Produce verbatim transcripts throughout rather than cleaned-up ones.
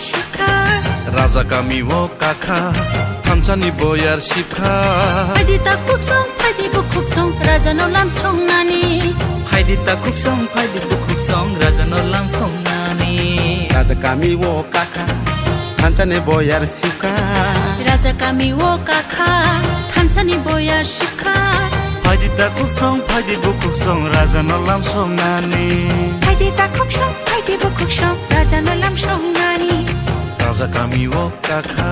Raja kami o kakha, thansa ni boyar sipkha. Phaidi ta khuksong, phaidi bukhuksong, raja no lam songnani. Phaidi ta khuksong, phaidi bukhuksong, raja no lam songnani. Raja kami o kakha, thansa ni boyar sipkha. Raja kami o kakha, thansa ni boyar sipkha. Phaidi ta khuksong, phaidi bukhuksong, raja no lam songnani. Phaidi ta khuksong, phaidi bukhuksong, raja no lam songnani. Raja kami o kakha.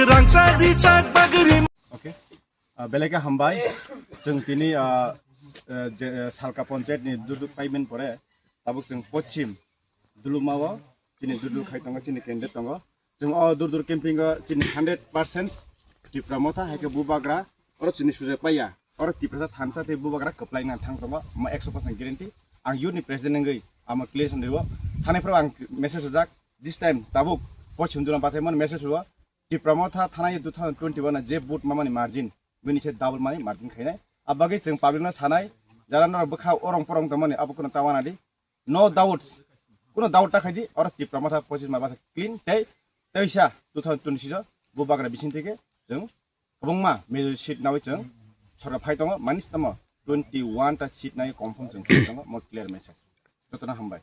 Rangchak richak bagri. Okay. Ah, belai khe hambai. Chwng tini, ah, eh, je, eh, Salka Panchayat ni durdu payment pore tabuk chwng Pochim Duluma o chini durdu khai tongo, chini candidate tongo. Chwng o durdur camping o chini hundred percent Tipra Motha hai khe Bubagra oro chini sujak paiya. Oro Tiprasa thansa tei Bubagra kwplai nang thang tongo, mo ekso percent guarantee. Ang youth ni president wngwi amo clear song riwo. Thani phuru ang message rijak, this time tabuk Pochim Duluma bachaimani message riwo. Tipra Motha thanai two thousand twenty-one je vote mamani margin, bini se double mani margin khainai. Abagwi chwng public no sanai, jara norok bwkha orong porong tongmani abo kono ta wanadi. No doubt. Kuno doubt ta khaidi, oro Tipra Motha Pochim ma basa clean tei teisa two thousand twenty-six o Bubagra bising theke chwng kwbangma major seat nawi chwng sorkar phai tongo, manis tamo twenty-one ta seat nai confirm chwng phai tongo, mo clear message. Jotono hambai.